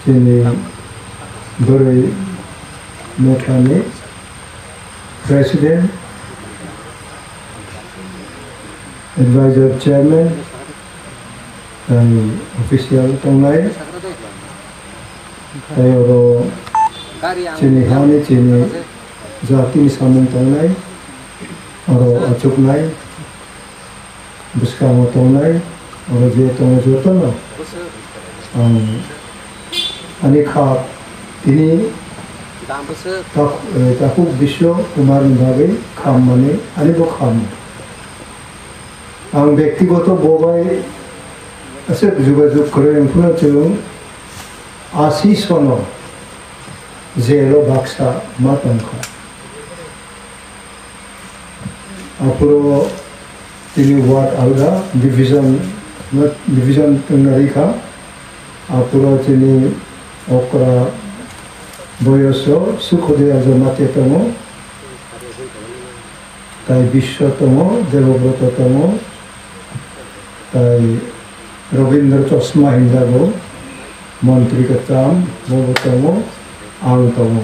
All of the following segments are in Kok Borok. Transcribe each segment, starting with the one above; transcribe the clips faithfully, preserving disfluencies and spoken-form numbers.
Chini bwrwi mothani president, advisor, chairman, tei official tongnai, tei oro chini hani chini jatini samung tongnai, oro achuknai, bwskango tongnai, oro je tongnai jotono ang ani kha tini tak-, eh, takhuk Biswa Kumar ni bagwi khammani ani bo kham. Ang bektigoto bo bai aswk jugajug kwrwi wngphano chwng asi sono jail o baksa ma tongkha. Aphuru tini ward alga division, division wngna rikha. Aphuru tini okra boyoso Sukhodeya Jamatia tongo, tai Biswa tongo, Debobroto tongo, tai Robindra Chosma hinjago, montri kwcham, bobo tongo, ang tongo.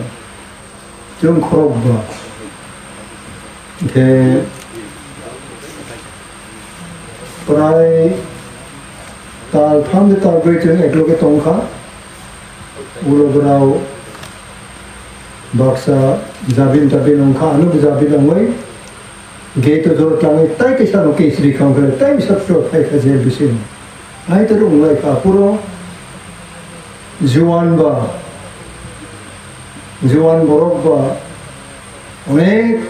Chwng khorokba. Hinkhe prai tal tham de tal brwi chwng ekloge tongkha. Ulo borok baksa jabin tabin wngkha, ano bo jabin wngwi gate o jora tlangwi tai kaisa no case rikha wngkha, tai bisa phai kha jail bisingo. Hai tei rung lai kha, puro juan ba, juan borok ba, onek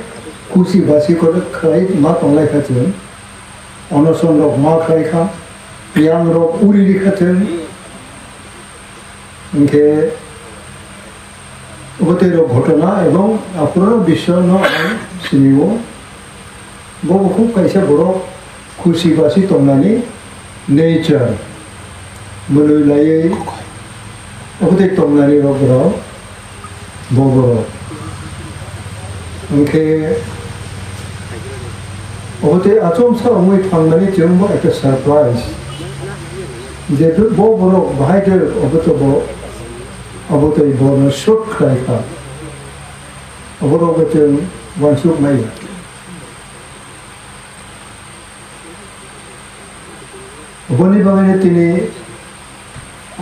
kusi basi kore khlai ma tong lai kha chwng. Onoson rok ma khlai kha, yang rok uri ri kha chwng. Hinkhe obo tei rok ghotona ebong aphuru Biswa no ang sini o. Bo bo khub kaisa borok khusi basi tongnani nature. Mwnwi laiwi obo tei tongnani rok borok bo borok. Hinkhe obo tei achomsa wngwi thangnani chwng bo ekta surprise. Je bo borok bahai de obo to bo, obo tei bono shoot khlai kha. Obo rok bo chwng uansuk maya. Oboni bagwino tini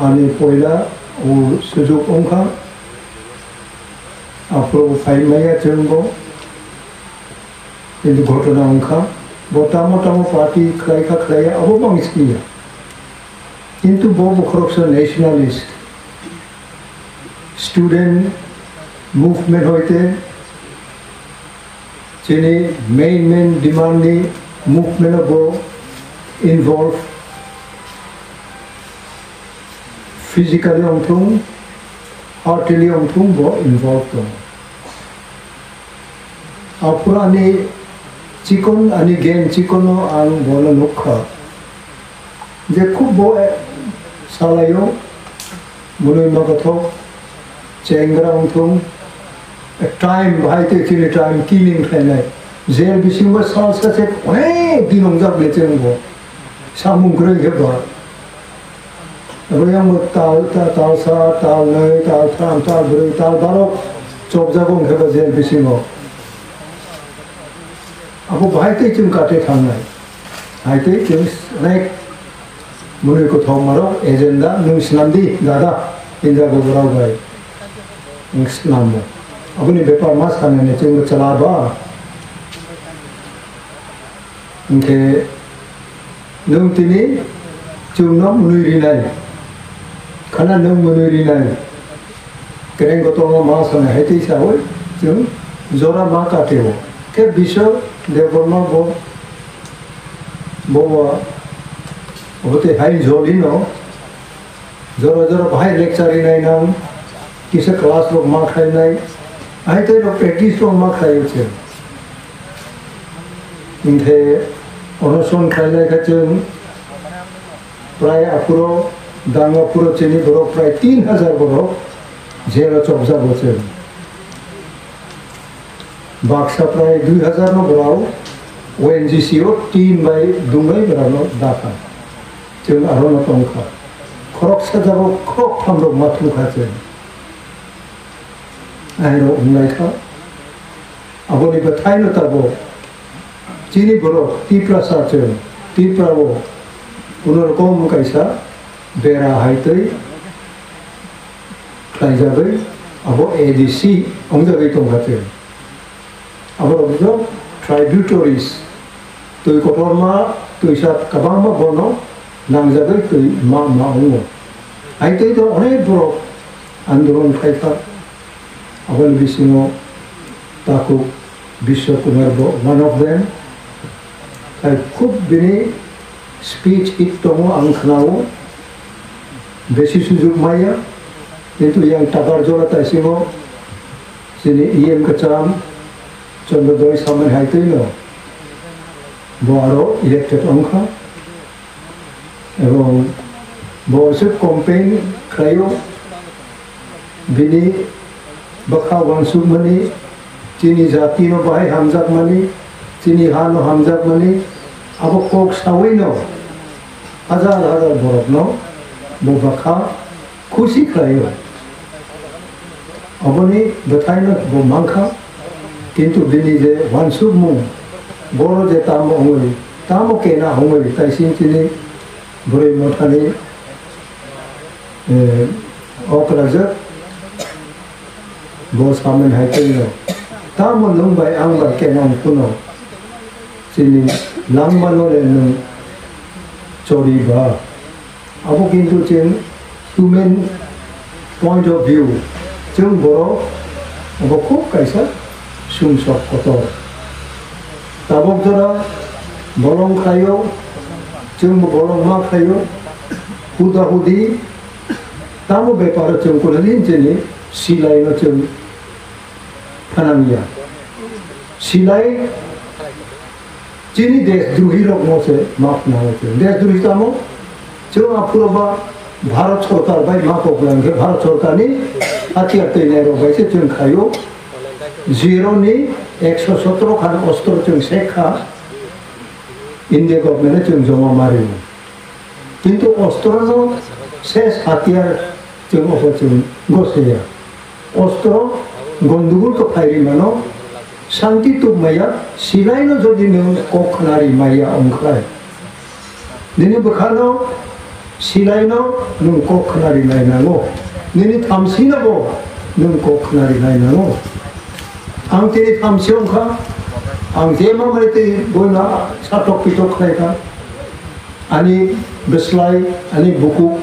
ani poila o sujuk wngkha. Aphuru bo phai maya chwng bo. Kintu ghotona wngkha. Bo tamo tamo party khlai kha khlai ya, abo bo ang siya. Kintu bo bo khoroksa nationalist. Student movement hoite chini main main demand ni movement o bo involve, physically wngthung, heartily wngthung bo involve tongo. Aphuru ani chikon, ani gang chikono ang bono nukha. Je khub bo, eh, salaio, mwnwi ma kothok, chengra wngthung, eh, time bahai tei chini time killing khlainai. Jail bisingo sal sase onek din wngjak le chwng bo. Samung kwrwi khe ba. Abo yang bo tal, ta-, tal sa, tal nwi, tal tham, tal brwi, tal barok chopjago wngkhe ba jail bisingo. Abo bahai tei chwng kate thangnai. Hai tei chwng onek mwnwi kwthok marok agenda nwng swnam di dada hinjago borok bai. Nwng swnam bo. Aboni bepar ma sanani chwng bo chwla ba. Hinkhe nwng tini chwngno mwnwi rinai. Khana nwng mwnwi rinai. Kereng kotorma ma sanai hai tei saui chwng jora ma katio. Khe Biswa Debbarma bo, bo wa, obo tei hai jolino jora jora bahai lecture rinai nang, kisa class rok ma khlainai, hai tei rok practice rok ma khlai se. Hinkhe onoson khlainai khe chwng Prai aphuru, dang aphuru chini borok prai tin hajar borok jail o chopjago chwng. Baksa prai dui hajar no borok O N G C o tin bai dungbai borok no dakha. Chwng aro no tongkha. Khoroksa jago khoroktham rok ma thung kha chwng. Aino wng lai kha. Aboni bwthaino tabuk chini borok Tiprasa chwng, Tipra o kuno rokom kaisa bera hai twi khlaijagwi abo A D C wngjagwi tongkha chwng. Aborok jok tributaries, twi kotorma, twisa kwbangma bono nangjagwi twi ma, ma wngo. Hai twi to onek borok andolon khaikha. Aboni bisingo takhuk Biswa Kumar bo one of them. Hai khub bini speech hit tongo, ang khnao. Besi sujuk maya, kintu yang Takarjala taisingo chini E M kwcham Chandrodoi Samani hai twino bo aro elected wngkha. Ebong bo se campaign khlaio, bini bwkha uansukmani, chini jatino bahai hamjakmani, chini hano hamjakmani, abo kok sawino hajar hajar borokno bo bwkha khusi khlaio. Aboni bwthaino bo mankha, kintu bini je uansukmung, boro je tamo wngwi, tamo kena wngwi, taising chini bwrwi mothani, eh, okrajak, bo samen hai tongno. Tamo nwng bai ang bai kena wng phano chini langmano le nwng chori ba. Abo kintu chwng human point of view, chwng borok abo khub kaisa sumsok kotor. Tabok jora bolong khlaio, chwngbo bolong ma khlaio, huda hudi tamo beparo chwng kwrwini chini silaino chwng phanangya. Silai chini deshdrohi rokno se ma phanango chwng. Deshdrohi tamo? Chwng aphuru ba Bharat Sorkar bai ma koklang khe Bharat Sorkarni hatiyar twinai rok bai se chwng khaio. Zero ni ekso sotro khan ostro chwng sek kha. India government chwng joma mario. Kintu ostrono ses hatiyar chwng obo chwng gosaya. Ostro gondogol khe phairi mano, shanti tubmaya, silaino jodi nwng kok khna ri maya wngkhlai. Nini bwkhano silaino nwng kok khna ri nai nango. Nini thamsino bo nwng kok khna ri nai nango. Ang tini thamsi wngkha, ang je ma mani tei boina satok pitok khlai kha. Ani bwslai, ani bukhuk,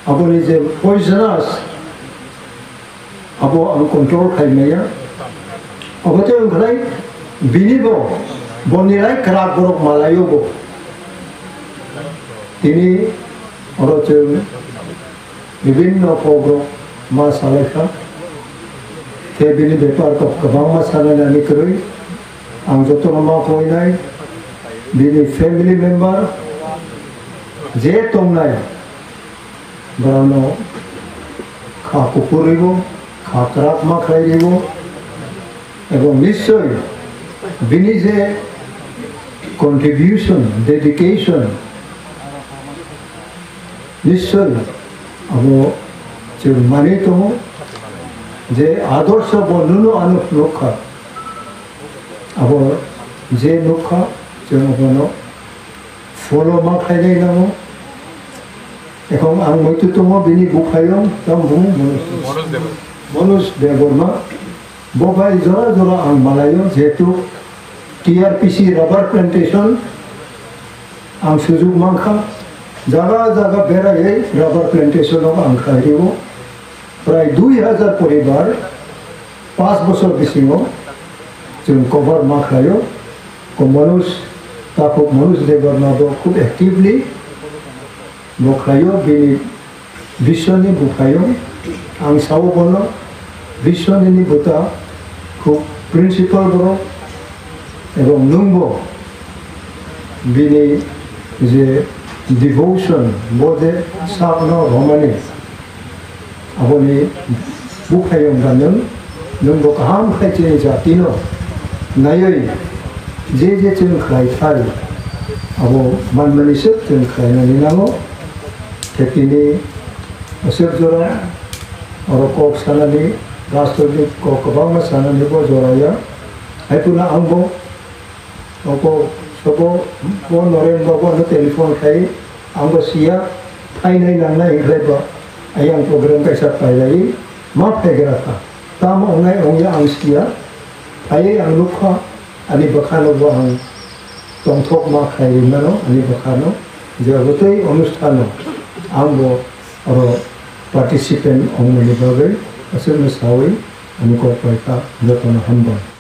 aboni je poisonous, abo ang control khai maya. Abo tei wngkhlai bini bo, boni lai kwrak borok malaio bo. Tini oro chwng bibinno kokrok ma salai kha. Khe bini bepar kok kwbangma sanani kwrwi ang jotono ma koinai. Bini family member je tongnai, borokno kha kuphur ribo, kha kwrak ma khlai ribo, ebong nischoi bini je contribution, dedication, nischoi abo chwng manwi tongo je adorsho bo nuno ano phunuk kha. Abo je nukha, chwng abono follow ma khlainai nango. Ekhon ang muitu tongo bini buphayung, tamo bumo Manoj Debbarma. Manoj Debbarma. Bo bai jora jora ang malaio, jehetu T R P C rubber plantation ang sujuk mankha, jaga jaga beraiwi rubber plantation o ang khlairio. Prai dui hajar poribar pas bosor bisingo chwng cover ma khlaio. Ko Manoj, takhuk Manoj Debbarma bo khub actively bo khlaio, bini biswani buphayung. Ang sao bono biswani ni bwta khub principle borok, ebong nwngbo bini je devotion, bo je sakno romani, aboni buphayung ba nwng, nwngbo kaham khai chini jatino naiwi je je chwng khlai thai, abo manmani se chwng khlainani nango. Khepini aswk jora oro kok sanani, rajnoitik kok kwbangma sanani bo joraya. Haiphano ang bo, oko sobo, bo Noren babu ano telephone khai, ang bo siya, phainai nangnai hinkhai ba, ayang program kaisa pailai, ma phaigra kha. Tamo wngnai wngya ang siya, phaiwi ang nukha, ani bwkhano bo ang tongthokma khlai rimano, ani bwkhano, je obotwi onusthano ang bo oro participant wngmani bagwi aswkno sawi ani kok paikha, jotono hambai.